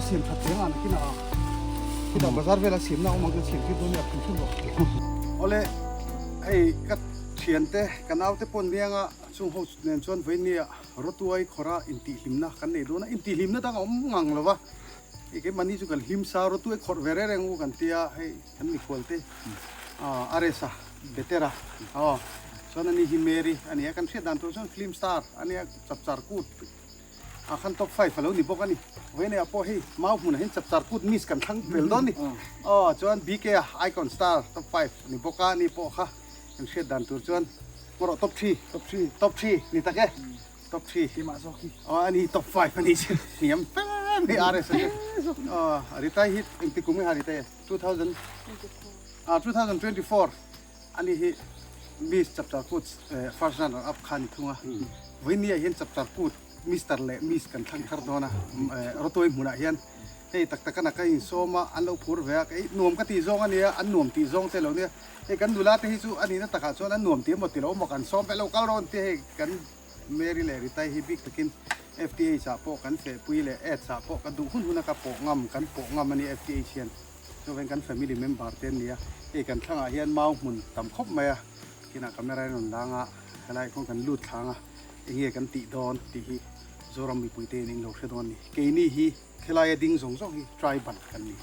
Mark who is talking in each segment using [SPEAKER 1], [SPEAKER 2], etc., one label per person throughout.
[SPEAKER 1] siam that reng a nakinah a khitah bazar vela siamna a awm ang kan siam tir dawn nia phun thun rawh. Awle hei ka thiante ka naute pawh nianga chung ho nen chuan vawinia rawtuai khawra intihhlimna kan nei dawn a intihhlimna dang a awm ngang lo va hei keimahni chu kan hlim sa rawtuai khawrh ve reng reng u kan tia hei kan mikhual te Aresa Betera aw chuan ani hi Mary a ni a kan hriat dan tur chuan film star a nia chapchar kut Ah khan top five alo ni bawk a ni. Vawiinah pawh hei mau hmunah hian chapchar kut miss kan thlang tel dawn ni. Aw chuan BK a icon star top five ni bawk a ni pawh kha kan hriat dan tur chuan hmawrawh top three top three top three ni tak e top three
[SPEAKER 2] Keimah zawk hi.
[SPEAKER 1] Aw ani top five a ni chu hniam fe mai RS a chu. Aw Ritai hi engti kum nge ha Ritai 2000 ah 2024 Ani hi Miss Chapchar Kut first runner up kha a ni thung a. Vawinia hian Chapchar Kut Mister leh Miss kan thlang thar dawn a, Rawtuai hmunah hian hei tak tak a ka insawm a, an lo phur ve a, kei nuam ka tih zawng a nia, an nuam tih zawng te lo nia. Hei kan nula te hi chu a nihna takah chuan an nuam tih emaw ti lo emaw kan sawm ve lo kal rawn tia hei kan Mary leh Ritai hi bik takin FTH ah pawh kan fehpui leh Ads ah pawh ka duh hun hun a ka pawh ngam, kan pawh ngam a ni FTH hian. Chuan kan family member te an ni a, hei kan thlangah hian mau hmun tam khawp mai a, kinah camera in rawn lang a, helai khawn kan lut thlang a, enge kan tih dawn tih hi Zoram mipui te in lo hre dawn a ni. Keini hi khelaia ding zawng zawng hi tribal kan ni.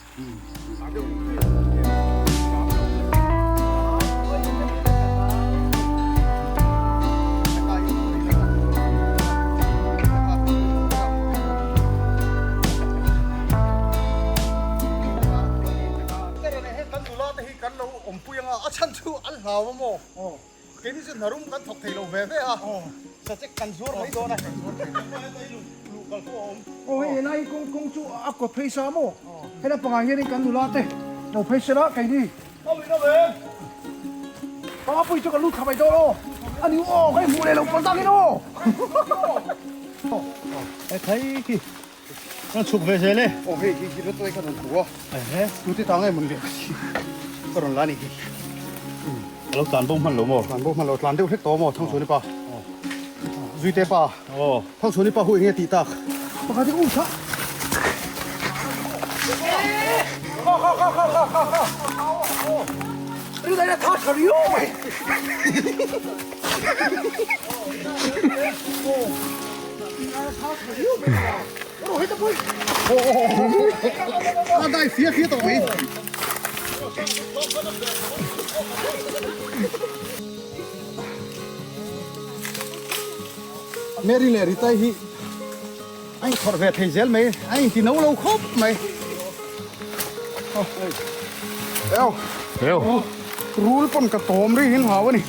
[SPEAKER 1] Kan nula te hi kan lo awmpui anga a chhan chu an hlau a maw? Keini chu hnarum kan thawk thei lo ve ve a, sachek kan zuar mai dawn a.
[SPEAKER 2] Aw hei helai kawng kawng chu a kawt phei sa maw? Helai pangah hianin kan nula te lo phei sela keini. Panga pui chu ka lut thla mai dawn aw. A ni aw ka inhmuh leh lo pawh tak in aw.
[SPEAKER 3] E khai khi Kan chhuk ve zel e.
[SPEAKER 1] Aw hei hi hi rawt ka rawn hmu a. Ehe. Tute tang em an leh ka thi. Ka rawn la ni hi.
[SPEAKER 3] A lo tlan bo hman lo maw?
[SPEAKER 1] Tlan bo hman lo, tlan deuh hlek tawh maw Thangchhuani pa. Zuite pa.
[SPEAKER 3] Aw.
[SPEAKER 1] Thangchhuani pa hu eng nge tih tak?
[SPEAKER 2] Pakhat hi u tha. Kha kha kha kha kha kha kha. Ri dai na tha tha riau mai.
[SPEAKER 1] A dai fia fia tawh mai. Mary leh Ritai hi a inkhawrh ve thei zel mai, a inti no lo khawp mai. Eo,
[SPEAKER 3] eo,
[SPEAKER 1] rul pawn ka tawm ri hin hau a ni.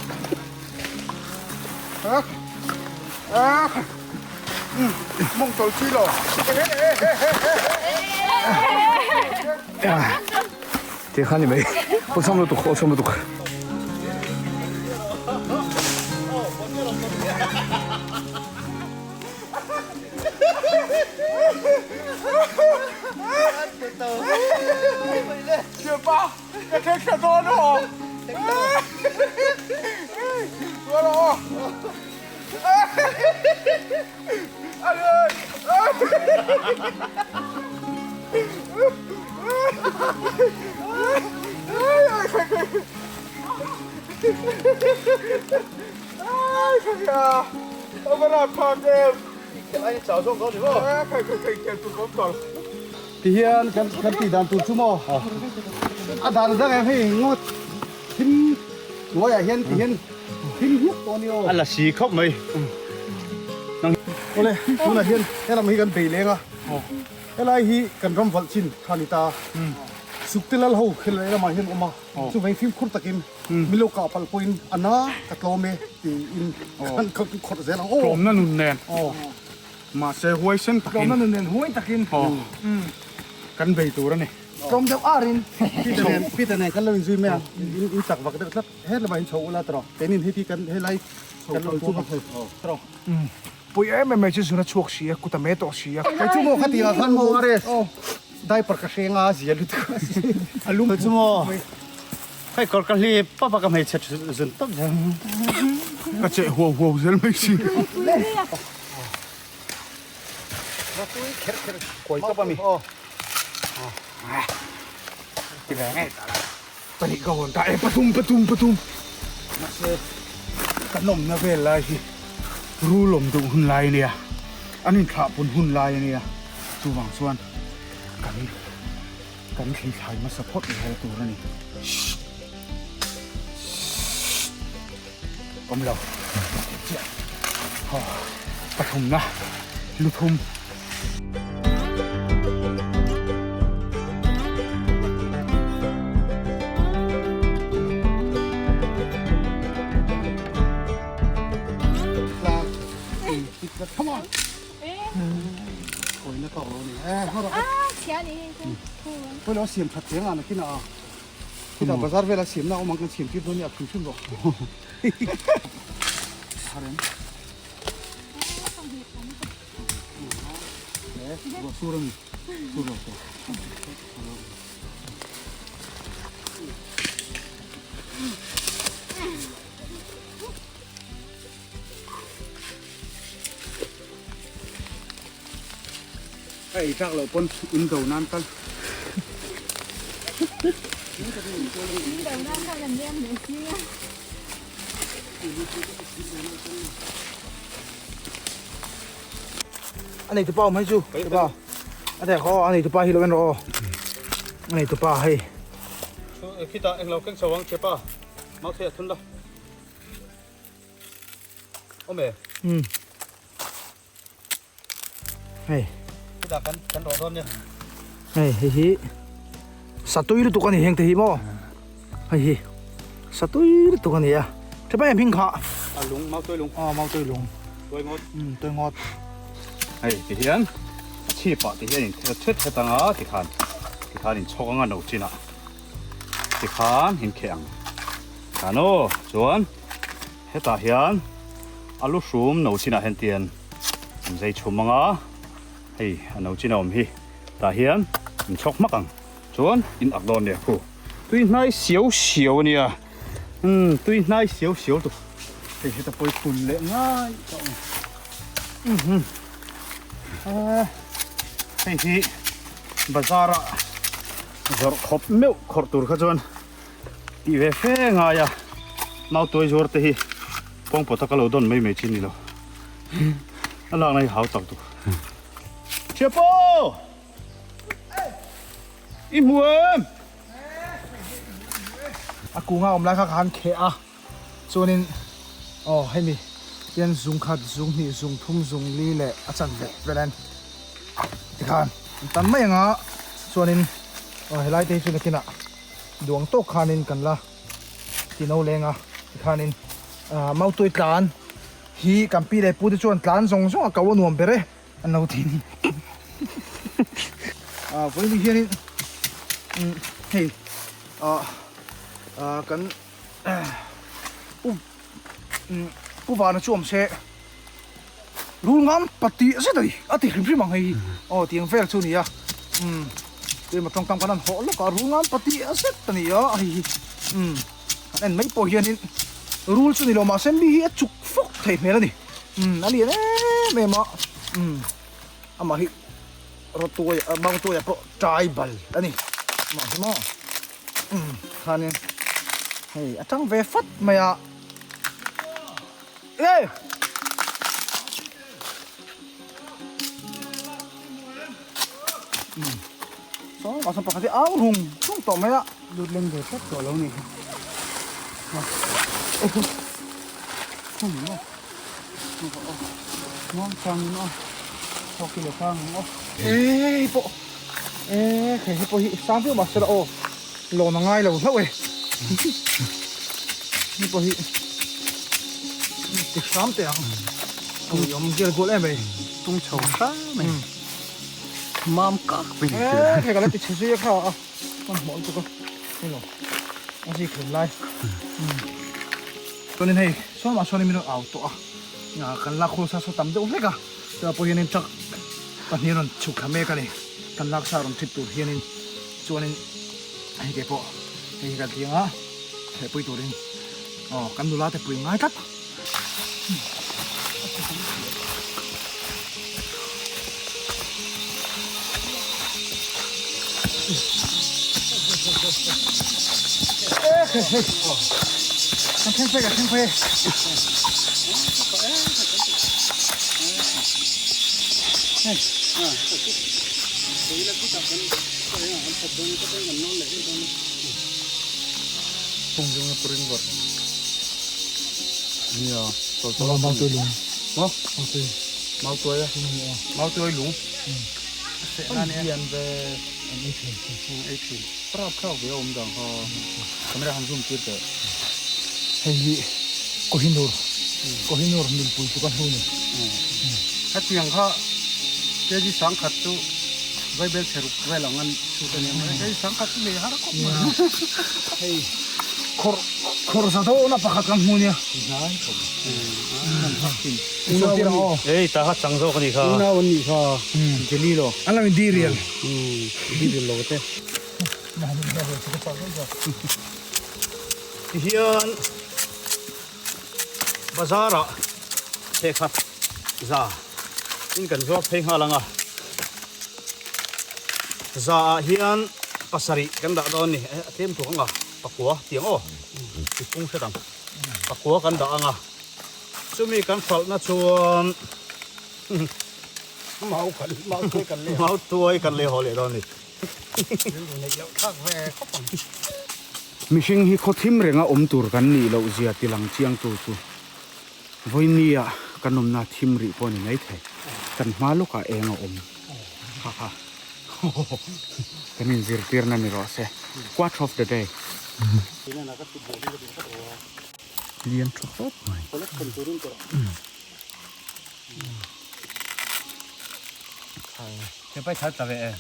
[SPEAKER 1] Mong tol chi lo.
[SPEAKER 3] Ti khan ni mai. Aw cham lutuk, aw cham lutuk.
[SPEAKER 2] Thianpa, ka thleng thla dawn aw. Tuar aw.
[SPEAKER 1] Ti hian kan kan tih dan tur chu maw a dan dang em hei ngawt thim hnuaiah hian ti hian thim hmuk tawh a ni aw.
[SPEAKER 3] A la si khawp mai.
[SPEAKER 1] Awle tunah hian helam hi kan bei leng a helai hi kan ram valh chin kha a ni ta sukte lal ho khel leh lamah hian awm a chuvang fimkhur takin min lo kah palh pawhin a na ka tlawm e tiin kan khawrh zel ang aw.
[SPEAKER 4] Tlawmna nun nen mahse huaisen takin
[SPEAKER 2] Tlawmna nun nen huai takin
[SPEAKER 4] kan bei tur a ni.
[SPEAKER 2] Tlawm deuh arin.
[SPEAKER 1] Peter nen Peter nen kan lo inzui mai a in chak vak deuh tlat he lamah in chho ula tawh keinin heti kan helai kan lo chu tawh.
[SPEAKER 2] Pui em em mai chu zun a chhuak si a kut a me tawh si a.
[SPEAKER 1] Kei chu maw khati ah khan maw RS diaper ka hreng a zia lutuk a lum
[SPEAKER 3] Kei chu maw hei kawr ka hlip pap a ka hmeichhe zun tawp zel.
[SPEAKER 4] Ka cheh huau huau zel mai si.
[SPEAKER 1] Kuai tawp a mi.
[SPEAKER 2] Ti ve ngei ta la. Pahnih ka hawn ta e, pathum pathum pathum.
[SPEAKER 4] Mahse kan awmna vel lai hi rul awm duh hun lai a nia, an inthlah pun hun lai a nia, chuvang chuan kan kan thli thlai hmasa phawt zel tur a ni. Awm lo chiah haw pathumna luthum.
[SPEAKER 1] Come on. Ôi nó to lo ni. Eh, ho ro.
[SPEAKER 5] Ah, chia ni.
[SPEAKER 1] Poi lo siam that theng a na kina a. Khitah bazar vela siamna awm ang kan siam tir dawn nia hrim hrim rawh. Harem. Ruah sur a ni. Sur lo tawh.
[SPEAKER 4] Ka ei tlak loh pawn in do nan tal.
[SPEAKER 5] In do nan khan an lem leh si a.
[SPEAKER 2] A nei tupa awm hei chu tupa a tek aw a nei tupa hi lo en rawh aw a nei tupa hei.
[SPEAKER 3] Khitah englo keng chho ang chepa mau thei a thun la. Awm e.
[SPEAKER 2] Um. Hei.
[SPEAKER 3] Chutah kan kan rawh dawn nia.
[SPEAKER 2] Hei hei hi satui lutuk a ni heng te hi maw. Hei hi satui lutuk a ni a. Tha em hing kha.
[SPEAKER 3] A lung mau tui lung.
[SPEAKER 2] Aw mau tui lung.
[SPEAKER 3] Tuai ngawt.
[SPEAKER 2] Um tuai ngawt.
[SPEAKER 3] Hei ti hian a chhip ah ti hian in thet thet thet anga ti khan ti khan in chhawk anga no chin ah ti khan in kheh ang. Khan aw chuan Hetah hian a lu hrum no chinah hian tian an zai chhum ang a, hei a no chin a awm hi tah hian an chhawk hmak ang chuan in ak dawn nia khu tui hnai siau siau a nia umm tui hnai siau siau tuk
[SPEAKER 4] hei heta pawi phun leh ngai ka awm umm
[SPEAKER 3] hei hi bazar ah zawrh khawp meuh khawrh tur kha chuan. Tih ve fe ngai a, Mautuai zuar te hi kawng pawta ka lo dawn mai mai chi ni lo. A lakna hi hau tak duh. Thiapo! I hmu em?
[SPEAKER 2] A kunga awm lai kha ka han kheh a, chuanin aw hemi hian zung khat, zung hnih, zung thum, zung li leh a chan vek vel a ni. Tikhan an tan mai ang a, chuanin aw helai te hi chu nakinah Duang tawk khanin kan la ti no leng a, tikhanin Mautui tlan hi kan pi leh pu te chuan tlan zawng zawng a ko a nuam ber e an lo ti ni. Vawiin hianin hei kan pu vana chu awm se Rul ngam pati zet a ni, a ti hrim hrim ang hei hi. Aw tiang vel chu a ni a, umm tlema tawngtam kan han hawh lawk a, rul ngam pati zet a ni a hei hi, umm han en mai pawh hianin rul chu ni lo mahse mi hi a chuk fawk thei hmel a ni, umm a lian em em a, umm amah hi rawtuai mautuai ah pawh tribal a ni, amah hi maw umm khanin hei a tang ve fat mai a. E! Saw mah sawn pakhat hi au rung rung tawh mai a.
[SPEAKER 4] Lut leng ve tlat tawh lo ni. Muang chang in aw. Thawk i la tlang ang aw.
[SPEAKER 2] E hei pawh e hei hei pawh hi sang viau mahse la aw lawn a ngai lo hlauh e. Hei pawh hi ti hram teh ang ui awm vel kual em mai
[SPEAKER 4] tung chho hram mai mam kak mai
[SPEAKER 2] e hei ka la ti chhe zui a kha a hmanhmawh lutuk a hei lo a zik hlum lai chuanin hei sawn mah sawn min rawn au tawh a kan lak hawl sa saw tam deuh hlek a chutah pawh hianin truck pahnih a rawn chhuk thla mek a ni kan lak sa rawn thip tur hianin chuanin hei ke pawh hei hi kan tling a. Thehpui turin aw kan nula te pui ngai tlat. Kan thleng phei kan thleng phei.
[SPEAKER 1] Mautuai lung. Hian ve an ei thin ei thin prap thlak ve a awm dang kha camera han zoom tir teh.
[SPEAKER 2] Hei hi Kohinoor Kohinoor milpui chu ka hnu ni.
[SPEAKER 1] Hetiang kha kg sangkhat chu vaibel chhe ruk vel ang an chhut a nia mahse kg sangkhat chu nei har khawp mai a.
[SPEAKER 2] Hei khawrh khawrh za dawhna pakhat kan hmu nia.
[SPEAKER 3] Ei ta kha chang zawk a nih kha.
[SPEAKER 1] Unau an nih kha Jelly lo.
[SPEAKER 2] An lo in dirial.
[SPEAKER 1] Dirial lo te.
[SPEAKER 3] Ti hian bazar ah thehkhat za in kan zuar phei nghal ang a. Za ah hian pasarih kan dah dawn a ni. A tlem tuk ang a pakua tiang aw ti pung hret ang. Pakua kan dah ang a. Chumi kan hralhna chuan
[SPEAKER 1] mau kan mau tuai kan leh
[SPEAKER 3] mau tuai kan leh haw leh dawn a ni.
[SPEAKER 4] Mihring hi khaw thim renga awm tur kan nih loh zia ti lang chiang tu chu vawinia kan awmna thim rih pawh a ni mai thei. Kan hma lawkah eng a awm ha ha kan inzirtirna ni rawh se. Quote of the day.
[SPEAKER 3] Lian tha khawp mai. He pai kha tla ve e.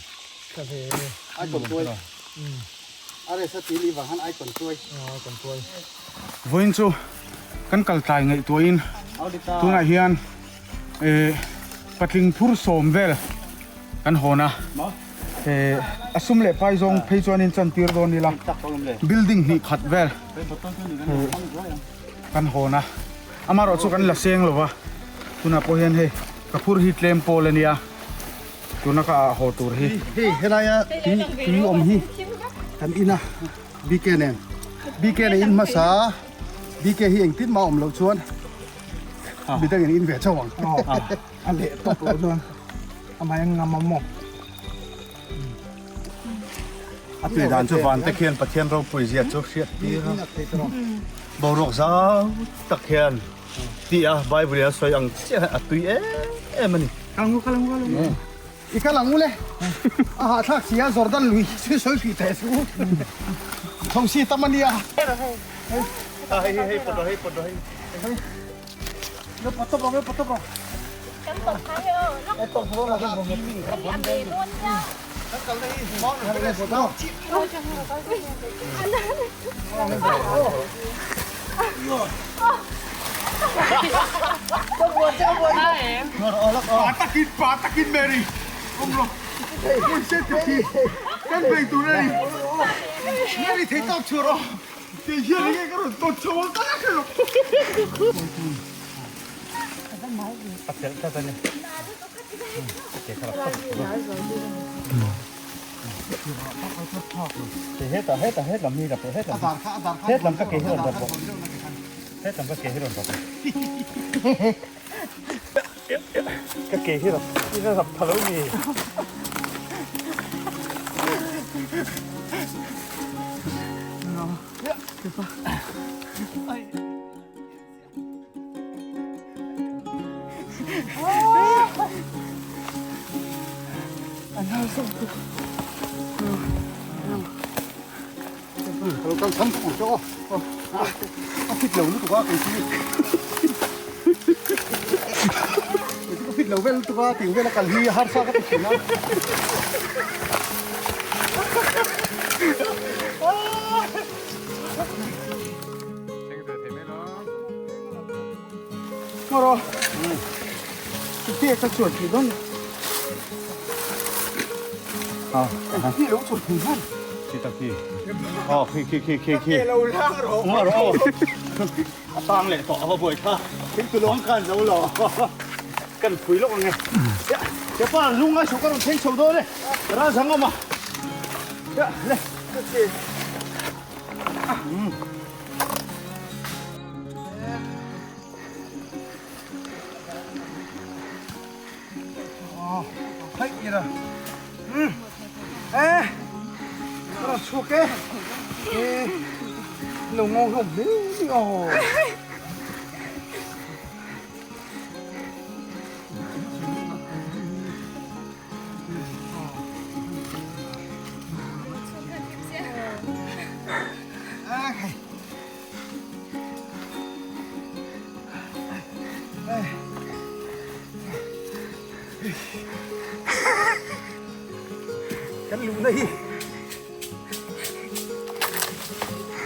[SPEAKER 1] Tla ve e. Ai kon tuai. Are sa ti li wang han ai kon tuai.
[SPEAKER 2] Ai kon tuai.
[SPEAKER 4] Vawiin chu kan kal tlai ngaihtuahin tunah hian patling phur sawm vel kan hawn a. A sum leh pai zawng phei chuanin chantir dawn ila building hnih khat vel kan hawn a amaherawh chu kan la seng lo va tunah pawh hian hei ka phur hi tlem pawl a nia tuna ka ah haw tur hi.
[SPEAKER 1] Hei helaia tui tui awm hi kan in a BK nen BK nen in hmasa BK hi engtin mah awm loh chuan midangin in ve chauh ang.
[SPEAKER 2] A leh tawp loh chuan amah hian ngam a maw?
[SPEAKER 3] A tui dan chu van te khian Pathian ropui zia chu hriat tir a, boruak zau tak hian tih a Bible in a sawi ang chiah hian a tui em em a ni.
[SPEAKER 1] Kal ang u, kal ang u, kal ang u. I kal ang u le. A hahthlak si a, Jordan lui chu sawi hrih teh suh u. Thosi tam a nia.
[SPEAKER 3] Hei hei pawt rawh, hei pawt rawh hei.
[SPEAKER 1] Kei hian enge ka rawn tawn chho ang ka la hre lo.
[SPEAKER 3] A phelh tlat a ni. Hetah hetah hetlam hi ka peh hetlam hetlam ka ke hi rawn dawt bawk hetlam ka ke hi rawn dawt ka ke hi rawn i la rap tha lo ni.
[SPEAKER 1] A fit lo lutuk a kei chu kei chu ka fit lo vel lutuk a tih vel a kal hi harsa ka ti thin a.
[SPEAKER 4] Mawraw te ka chuan thei dawn
[SPEAKER 1] Khi lo chuan thei dawn
[SPEAKER 3] Khi tak khi Aw khi khi khi khi khi
[SPEAKER 1] Ka ke lo lang rawh
[SPEAKER 3] Nga rawh A tang leh tawh a va buai kha Thing tu lawng khan zo lo Kan phui lawk ang e Kepa lung a chho ka rawn thleng chho dawn e Ral zang awm a.
[SPEAKER 2] Hei ira. E. Ka chhuak e. E. Lo ngawng hlawm hle ni aw. Kan luh na hi.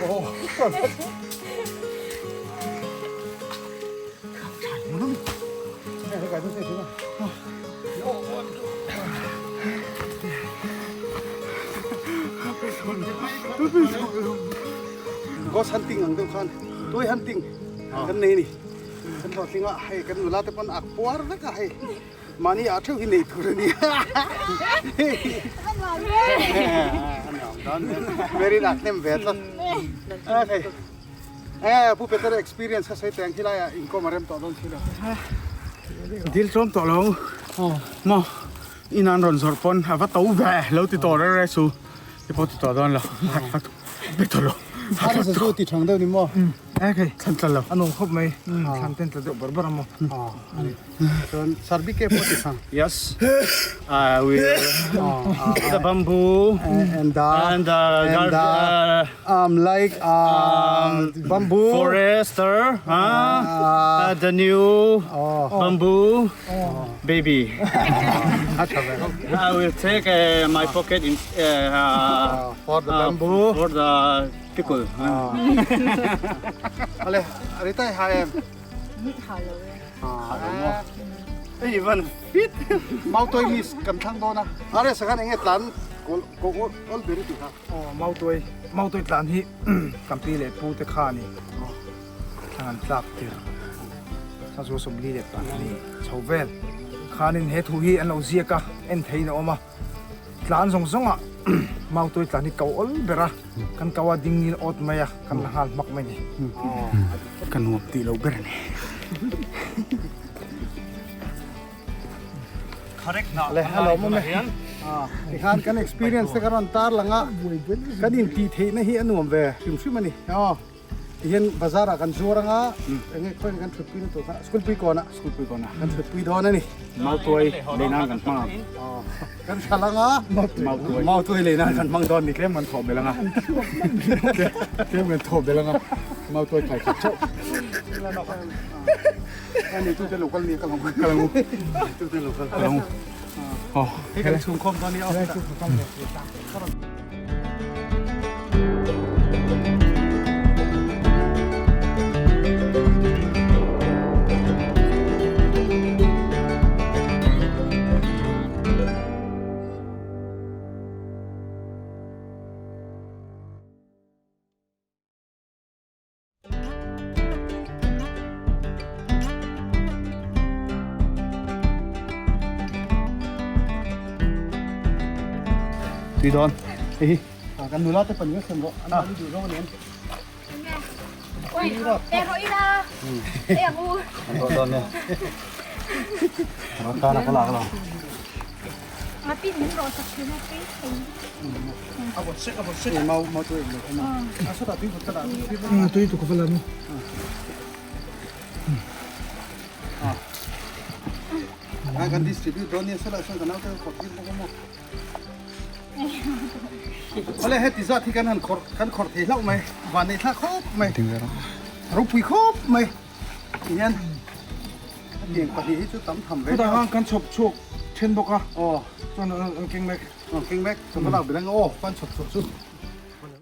[SPEAKER 2] Oh.
[SPEAKER 1] Ghost hunting ang deuh khan toy hunting kan nei ni kan hlawhtling a hei kan nula te pawn a puar vek a hei mahni ah theuh hi nei tur a ni very nak hnem ve tlat a hei Eh, Pu Peter experience kha sawi teng khilai ah inkawm a rem tawh dawn si lo.
[SPEAKER 4] Dil tlawm tawh lo. Maw, in an rawn zawrh pawn a va to ve lo ti tawh reng reng su. Ti pawh ti tawh dawn lo. Be tawh lo.
[SPEAKER 1] Har sa chu ti thang deuh ni maw?
[SPEAKER 2] Eh, khei.
[SPEAKER 4] Thlan tla lo.
[SPEAKER 2] A nuam khawp mai. Thlan ten tla deuh bar bar a maw.
[SPEAKER 1] Chuan Sarbike pawh ti thang.
[SPEAKER 3] Yes. I will the bamboo
[SPEAKER 1] and the
[SPEAKER 3] and the
[SPEAKER 1] and the like bamboo
[SPEAKER 3] forester, huh? The new bamboo baby. I will take my pocket in
[SPEAKER 1] for the bamboo
[SPEAKER 3] for the pickle.
[SPEAKER 1] Ale ritai ha em.
[SPEAKER 3] Even fit.
[SPEAKER 1] Mautuai miss kan thlang dawn a. Are sakhan enge tlan kawl ko ol ber ti kha.
[SPEAKER 2] Aw mautuai mautuai tlan hi kan pi leh pu te kha ani. Thlang an tlak tir. Sa chu 42 chho vel. Khanin he thu hi an lo ziak a en theiin a awm a. Tlan zawng zawng ah mautuai tlan hi ko ol ber a. Kan ko a ding in awt mai a kan la nghal hmak mai ni.
[SPEAKER 4] Ka nuam tih lo ber a ni.
[SPEAKER 1] Le hello mawm e. Tikhan kan experience te ka rawn tar lang a kan intih theihna hi a nuam ve hrim hrim a ni. Aw tihian bazar ah kan zuar anga enge khawiah kan thutpui na tur kha school pui kawn ah
[SPEAKER 4] school pui kawn ah
[SPEAKER 1] kan thutpui dawn a ni.
[SPEAKER 4] Mautuai lei nan kan hmang ang.
[SPEAKER 1] Kan hral anga
[SPEAKER 4] Mautuai Mautuai lei nan kan hmang dawn ni tlem kan thawh belh anga tlem kan thawh belh anga Mautuai khai khat chauh.
[SPEAKER 1] Ani tu te local ni ka lo
[SPEAKER 4] ka lo
[SPEAKER 1] tu te local
[SPEAKER 4] ka lo oh
[SPEAKER 1] hei kan chhung khawm dawn ni aw Tui dawn. Hei hi. Kan nula te pahnih a sem rawh. An mahni duh zawng a ni em?
[SPEAKER 5] Oi, e rawh ila. E ang u.
[SPEAKER 3] An rawh dawn nia. Rawh tan a ka lak lo.
[SPEAKER 5] Nga pin min rawh sak thin a tui thei.
[SPEAKER 1] A vawt sek a vawt sek. Mau mau tui lo. A sawtah tui vawt ka dah.
[SPEAKER 2] Tui tu ka va la ni.
[SPEAKER 1] A kan distribute dawn nia sawlai sawn kan naute khawrh tir bawk a maw. Awle heti zat hi kan han khawrh kan khawrh thei hlauh mai. Van neih thlak khawp mai. Ropui khawp mai. Tihian hetiang pahnih hi chu tam tham ve.
[SPEAKER 2] Chutah khan kan chhawp chhuak then bawk a. Aw. Chuan an keng mek.
[SPEAKER 1] An keng mek. Chuan ka lak belh ang aw kan chhawp chhuak chu.